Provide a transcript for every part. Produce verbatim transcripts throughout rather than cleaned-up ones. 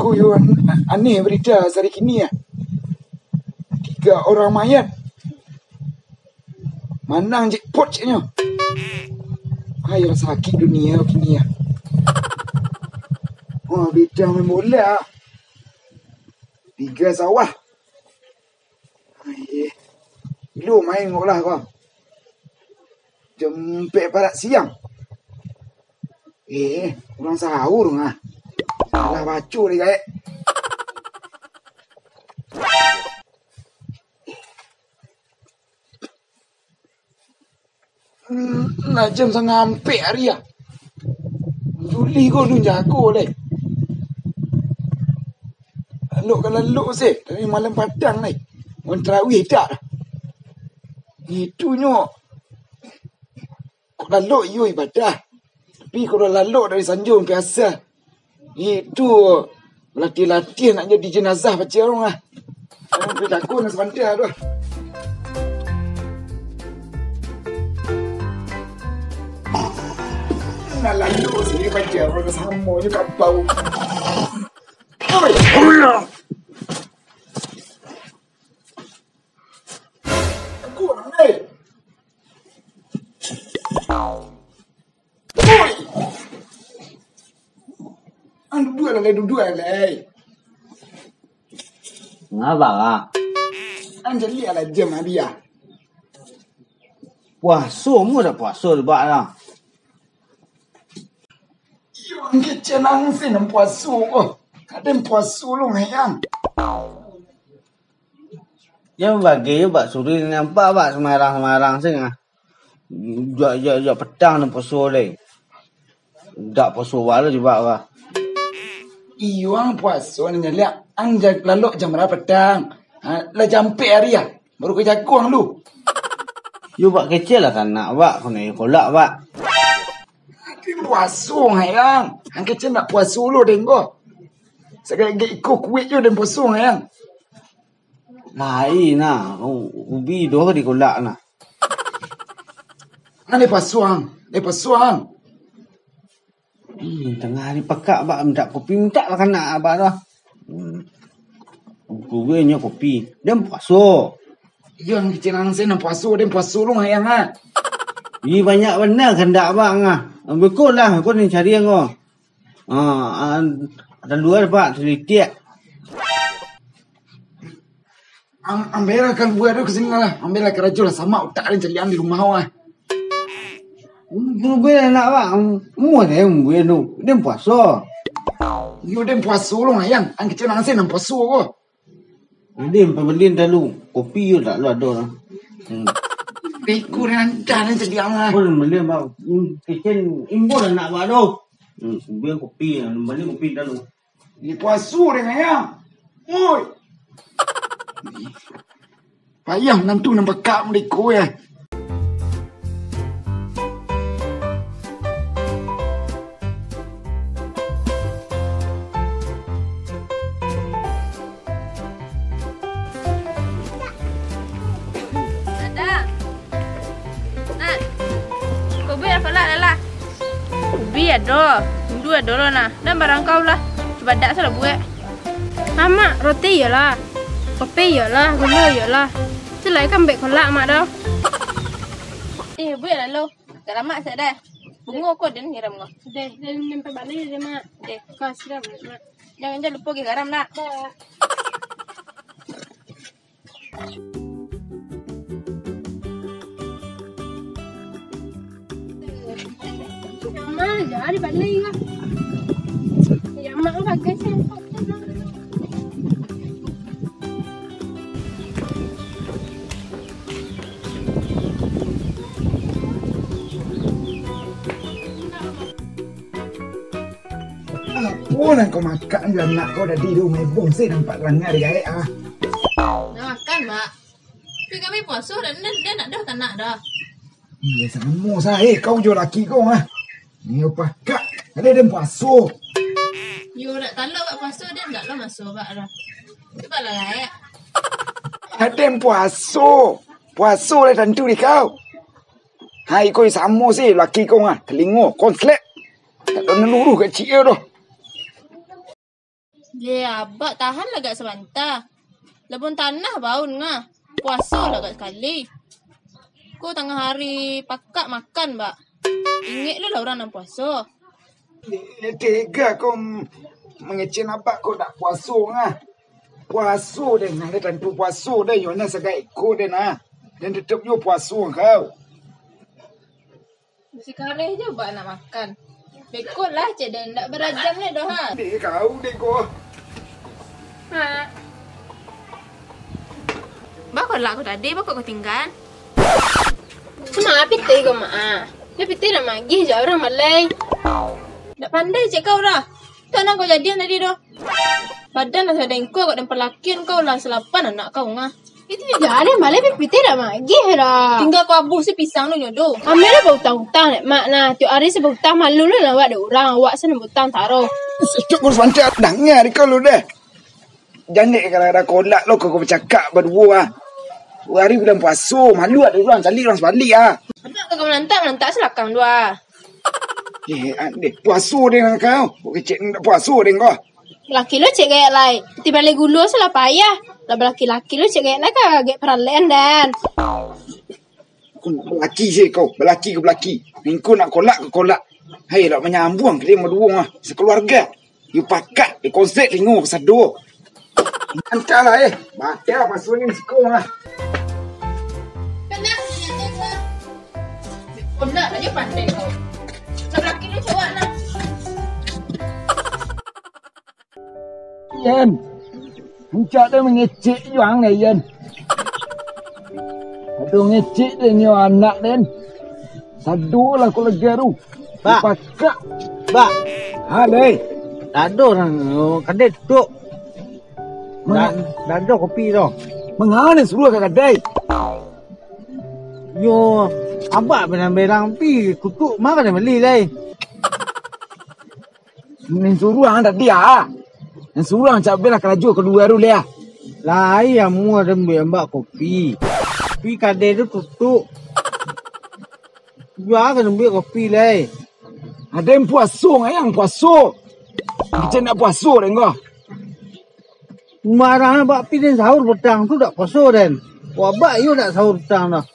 Ko yo an-, aneh barita sari kini ah. Tiga orang mayat. Manang jackpot ceknyo. Ai, lah sakik dunia kini ah. Wah, beda main bola. Tiga sawah. Ai, lu main kok lah ko. Jam ampek parak siang. Eh, urang sahur ngah. Salah baco deh, gaek. Lah jam sangah ampek ari ah. Juli ko alun jago lai. Lalok ka lalok se, dari malam padang lai. Wan tarawih dak. Itunyo. Kok lalok iyo ibadah. Tapi kalau lalok dari sanjo sampai asa, itu latiah-latiah nak jadi jenazah pacik urang lah. Jangan pergi takut nak sabanta tu. Nak lalok sini pacik urang samo je kapau. Oi! Aku orang ni. Oi! Ang duduak lah, lai, duduak lah, lai. Ngapa lah? Ang caliak lah jam ari ah. Puaso, mu dak puaso, Bak, lah. Iyo, ang kecek nang sen puaso ko. Kadang puaso lo, ngayang. Yo bagai yo, Bak, suri nampak, Bak, sumarang-sumarang sing ah. Jak, jak, jak petang nan puaso lai. Dak puaso baa lo, Bak, Bak. Iyo, ang puaso nan caliak, ang ja-, lalok jam bara petang? Ha, lah jam ampek ari ah, baru ka jago ang lu. Yo, Bak, kecek lah kanak, Bak, kok nak kolak, Bak. Ang puaso, ngayang. Ang kecek nak puaso lo, dengko. Sagagek iko kuik jo den puaso, ngayang. Lain nah, ubi doh dikolak nah. Nah, lai pasuang, lai pasuang. Hmm, tangah ari pakak, Bak, mintak kopi, mintak lah kanak abak tu. Hmm. Kubenyo kopi, den puaso. Iyo, ang kecek nang sen nan puaso, den puaso lo, ngayang ah. Ih, banyak bana kandak abak ngah. Beko lah, ko ni cari ang ko. Ah, ah, talua, Bak, talitiak. Am-, ambiaklah kalua tu ka siko lah. Ambiaklah karajo lah, samak utak den caliak di rumah tu lah. Kalua nak, Bak. Muah deh, muah tu. Den puaso. Iyo, den puaso lo, ngayang. Ang kecek nang sen nan puaso ko. Ade, pabalian talu. Kopi yo dak lo ado lah. Hmm. Beko den andak den caliak lah. Ko pabalian, Bak. Hmm, kecek imbau lah nak, Bak, tu. Hmm, balian kopi, balian kopi talu. Ni puaso den, ngayang. Oi. Payah minantu nan pakak model iko, yo. Dadang. Nah. Kok buek apo lah, Lalah? Ubi ado, indu ado lo nah. Dan barang kau lah. Cubadak salah buek. Amak, roti iyolah. Kopi iyolah, gulo iyolah. Cilai kan bek kolak, Mak, doh. Eh, buek lah lo. Garamak sak deh. Bungo ko den ngiram ko. Deh, den nempel balik deh, Mak. Deh. Kau siram, Mak. Jangan, jangan lupa gi garam, nak. Dah. Mama, jadi balik lah. Ya, Mak, bagai sempok tu, Mak. Apo nan kau makan jo anak kau tadi tu, mebong se nampak ranga di gaek ah. Dah makan, Mak. Tapi kami puaso dan den, den nak dah tanak dah. Iya, samo sae kau jo laki kau ah. Iyo pakak, ade den puaso. Yo dak talok bak puaso, den dak lo maso bak dah. Cubalah gaek. Aden puaso. Puaso lah tantu di kau. Hai, kau samo se laki kau ah, talingo konslet. Tak tahu nan luruh kecik yo doh. Ye, abak tahan lah agak sabanta. Labun tanah baun ngah. Puaso lah agak sakali. Ko tangah hari pakak makan, bak. Ingek lu lah urang nan puaso. Eh, tega ko mangecek abak ko dak puaso ngah. Puaso den, nah, den tantu puaso den, yo nah sagaik ko den, nah. Den tetep jo puaso kau. Masih kareh jo bak nak makan. Beko lah cek den, ndak barajam ni doh, ha. Dek kau, dek ko. Ha. Bako lah aku tadi, bako kau tinggal. Cuma pitih ko, Mak, ah. Dia pitih nak magih je orang malai. Ndak pandai cek kau lah. Tu anak kau jadian tadi doh. Badan lah sadang kau, kau dan palakian kau lah salapan anak kau ngah. Itu je ada malai pitih dak magih dah. Tinggal kau abuh si pisang tu nyodo. Amai lah bautang-utang dek mak nah. Tiok hari si bautang malu lu nak awak dek urang. Awak sana bautang taruh. Cok kau sepantak danga dek kau lu deh. Jan dek kadang-kadang kolak lo kau bacakak baduo ah. Hari bulan puaso, malu ado urang caliak urang sabalik ah. Anak kau malantak, malantak salakang dua. Eh, ah, deh, puaso deh nang kau. Kecek ndak puaso deh kau. Laki lu cek gaek lai. Piti balai gulo salah payah. Lah balaki-laki lu cek gaek lai ka gaek paralen den. Kau nak balaki se kau, balaki ka balaki. Ningko nak kolak ka kolak. Hai, lah manyambuang ka dia baduo ah. Sakaluarga. Yo pakak, yo konsek telingo ka sado. Antahlah eh, batal paso ni siko lah. Kena, kena, kena. Kena aja pandai kau. Sablah kilo cowok lah. Yan, encak dah mangecek juang dah Yan. Aduh ngecek deh nyo anak den. Sado lah ko lega tu. Bak. Pakak. Bak. Ha, Lei. Dado urang, oh, kadai tutup. Manga- Da-, dado kopi tu. Mangana suruah ka kadai? Yo, abak berang-berang pi tutup, manga kadai bali lai. Nan suruah ang tadi ah. Nan suruah ang cabe lah karajo kaduo tu leh ah. Lai amuah den buek ambak kopi. Pi kadai tu tutup. Jua ka den buek kopi lai. Aden puaso, ngayang puaso. Kecek ndak puaso den ko. Marah bak pi den sahur petang tu dak puaso den. Wabak iyo dak sahur petang dah.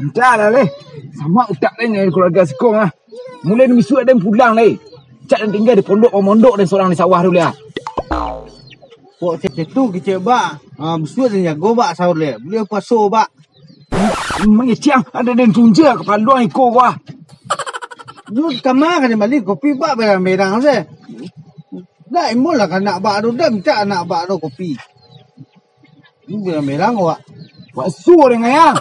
Entahlah leh. Sama utak den dari keluarga siko ah. Mulai bisuak den pulang lai. Cak den tinggal di pondok pamondok den sorang di sawah tu leh ah. Kok cek tu kecek bak. Ah, bisuak den jago bak sahur leh. Buliah puaso bak. Mangecek ang, ado den tunja kapalo ang iko wah. Lu kama ka den bali kopi bak berang-berang se. Dak imbau lah ka anak bak tu, dak mintak anak bak tu kopi. Lu berang-berang wak. Wak suruh den ayah.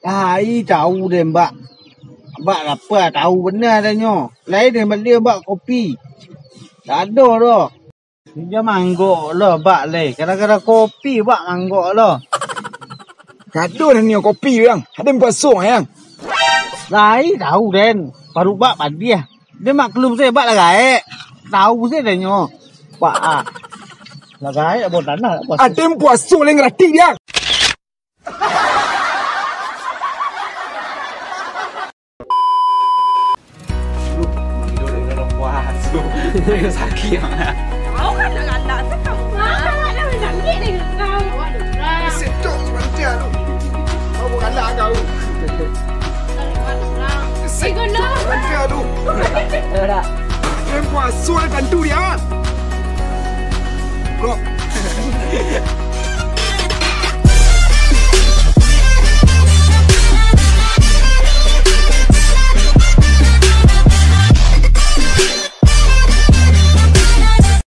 Ai, tahu den bak. Bak lapa tahu bana den nyo. Lai den bali bak kopi. Dak ado doh. Inyo manggok lo bak lai. Gara-gara kopi bak manggok lo. Kado nan nio kopi yang. Aden puaso yang. Lai tahu den. Paruik bak padiah. Den maklum se bak lah gaek. Tahu se den nyo. Bak ah. Lah gaek abon tanah nak puaso. Aden puaso lai ngarati dia. Aduh, mangido dari dalam puaso. Ayo sakit, Mak. Kau kan nak galak, saya tahu. Mak, kan nak menangis dengan kau. Sedok sepanjang tu. Kau galak kau. Sedok sepanjang tu. Ayo, dah. Yang puaso lah tantu dia. Bro.